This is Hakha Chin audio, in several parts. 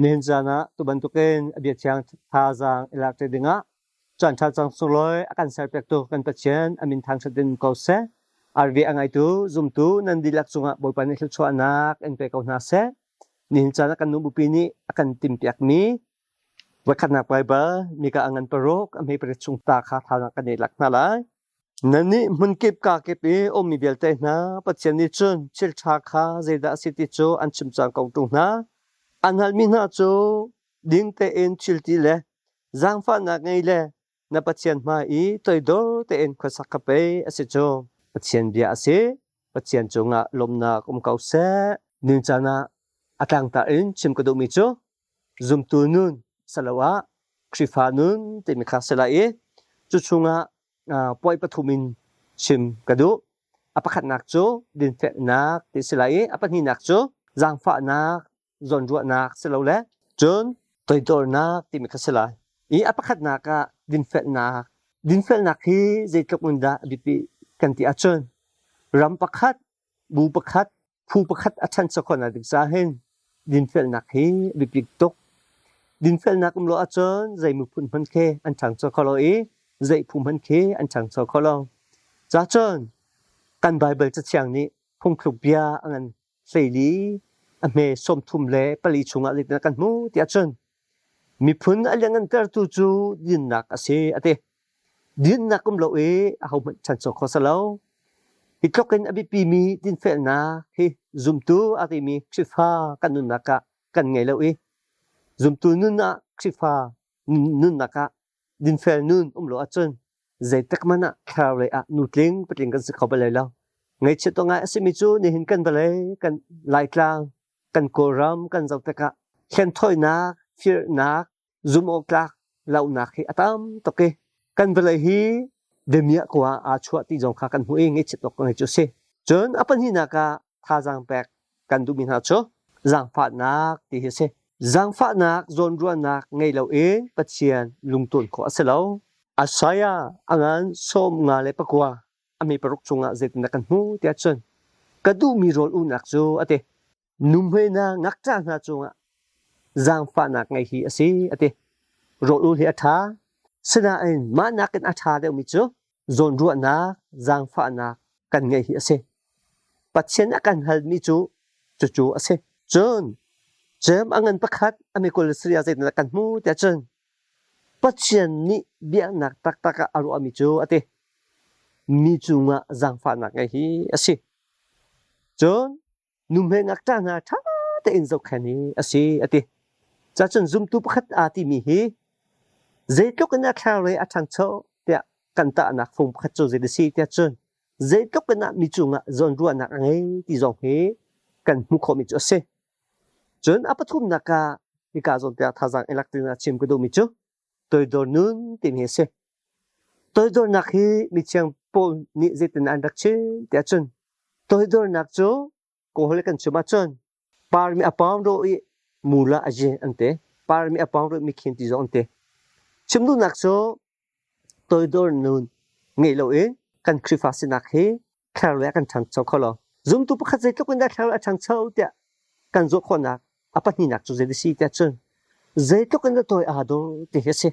Nihin caan ah tu bantukin a bia thiang thazaang i lak ṭi dingah caan ṭha cang sunglawi a kan serpiaktu kan Pathian a min thangṭhat in ko seh. RV a ngaitu zumtu nan dihlak cungah Bawipa nih thluachuahnak in pe ko hna seh. Nihin caan ah kan nu bupi nih a kan timhpiakmi voikhatnak Baibal Mika a ngan paruk a hme pariat chung ta kha thazaang kan i lak hna lai. Nannih hmunkip kakip i ummi vialte hna, Pathian nih cun thil ṭha kha zeidah a si ti cu an chim cang ko ṭung hna. An halmi hna cu ding tein thil ti le zaangfahnak ngei le na Pathian hmai i toidor tein khuasak kha pei a si cu. Pathian bia a si. Pathian cungah lawmhnak um ko seh. Nincaan ah a tlangtar in chim ka duhmi cu zumtu nun siloah Khrihfa nun timi kha si lai i cu chungah puai pathum in chim ka duh. A pakhatnak cu dinfelnak ti si lai i a pahnihnak cu zaangfahnak, zawnruahnak silole cun toidornak timi kha si lai. I a pakhatnak ah dinfelnak. Dinfelnak hi zeitluk in dah a biapi kan ti ahcun ram pakhat, bu pakhat, phu pakhat a ṭhancho khawhnak ding caah hin dinfelnak hi a biapi tuk. Dinfelnak um lo ahcun zei miphun hmanh khi an ṭhangcho kho lo i zei phu hmanh khi an ṭhangcho kho lo. Cacun kan Baibal Cathiang nih phungthluk bia a ngan hleili a hme 34 chungah zeitindah kan hmuh ti ahcun miphun a lianhngantertu cu dinnak a si a ti. Dinnak um lo i ahohmanh ṭhancho kho si lo. Hi tluk in a biapimi dinfelnak hi zumtu a timi Khrihfa kan nunnak ah kan ngei lo i zumtu nun ah Khrihfa nunnak ah dinfel nun um lo ahcun zeitik hmanh ah thlarau lei ah nutling patling kan si kho bal lai lo. Ngaihchiat awk ngai a simi cu nihin kan vawlei kan Laitlang kan Kawlram kan zoh tikah hlenthawinak, firnak, zumhawktlak lohnak hi a tam tuk i kan vawlei hi damiah kua aa chuah ti zong kha kan hmuh i ngaihchiat awk ngai cu a si. Cun a pahnihnak ah thazaang pek kan duhmi hna cu zaangfahnak ti hi a si. Zaangfahnak zawnruahnak ngei loin Pathian lungton khawh a si lo. Isaiah a ngan 59 a mi paruk chungah zeitindah kan hmuh tiah cun ka duhmi rawl uhnak cu a ti. Nuhmei hna ngakṭah hna cungah zaangfahnak ngeih hi a si, a ti. Rawl-ul hi a ṭha. Sinain mah nakin a ṭha deuhmi cu zawnruahnak, zaangfahnak kan ngeih hi a si. Pathian a kan halmi cu cucu a si. Cun cem a ngan pakhat a mikul Syria zeitindah kan hmu tiah cun Pathian nih biaknak taktak ah a ruahmi cu a ti. Mi cungah zaangfahnak ngeih hi a si. Cun nuhmei ngakṭah hna ṭha tein zohkhenh hi a si a ti. Cacun zumtu pakhat aa timi hi zeitluk in a thlarau a ṭhangcho tiah kan tahnak fung pakhat cu zei a si tiah cun zeitluk in ah mi cungah zawnruahnak a ngei ti zong hi kan hmuh khawhmi cu a si. Cun a pathumnak ah hika zawn tiah thazaang i lak ding ah chim ka duhmi cu toidor nun timi hi a si. Toidornak hi mithiang Paul nih zeitin an rak chim tiah cun toidornak cu Kawl kan chim ahcun parmi a pawng ro i mula a zi an ti. Parmi a pawng ro i mikhin ti zong an ti. Chim duhnak cu toidor nun ngei loin kan Khrihfa sinak hi thlarau lei ah kan ṭhangcho kho lo. Zumtu pakhat zeitluk in dah thlarau a ṭhangcho tiah kan zawh khawhnak a pahnihnak cu zei a si tiah cun zeitluk in dah tawi aa dawh ti hi a si.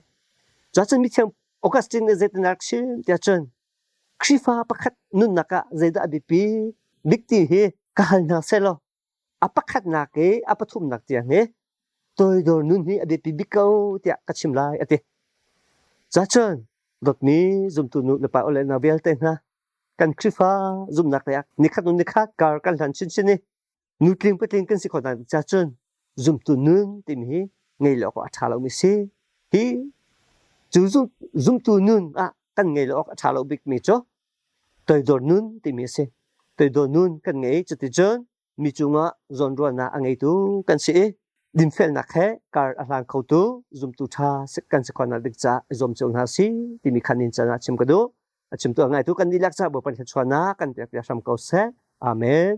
Cuahcun mithiang Augustine nih zeitin a rak chim tiah cun Khrihfa pakhat nunnak ah zeidah a biapi bik ti hi ka hal hna sehlaw a pakhatnak i a pathumnak tiang hi toidor nun hi a biapi bik ko tiah ka chim lai a ti. Cuahcun dawtmi zumtu nu le pa le nau vialte hna kan Khrihfa zumhnak lei ah nikhat hnu nikhat kar kan hlan chinchin i nutling patling kan si khawh hna ca cun zumtu nun timi hi ngei lo awk a ṭha lomi si. Hi cu zumtu nun ah kan ngei lo awk a ṭha lo bikmi cu toidor nun timi a si. Toidor nun kan ngei cuticun mi cungah zawnruahnak a ngeitu kan si i dinfelnak he kar a hlang khotu zumtu ṭha kan si khawhnak ding caah i zuam cio hna si timi khan in can ah chim ka duh. A chimtu a ngaitu kan dihlak caah Bawipa thluachuahnak kan pek piak hram ko seh. Amen.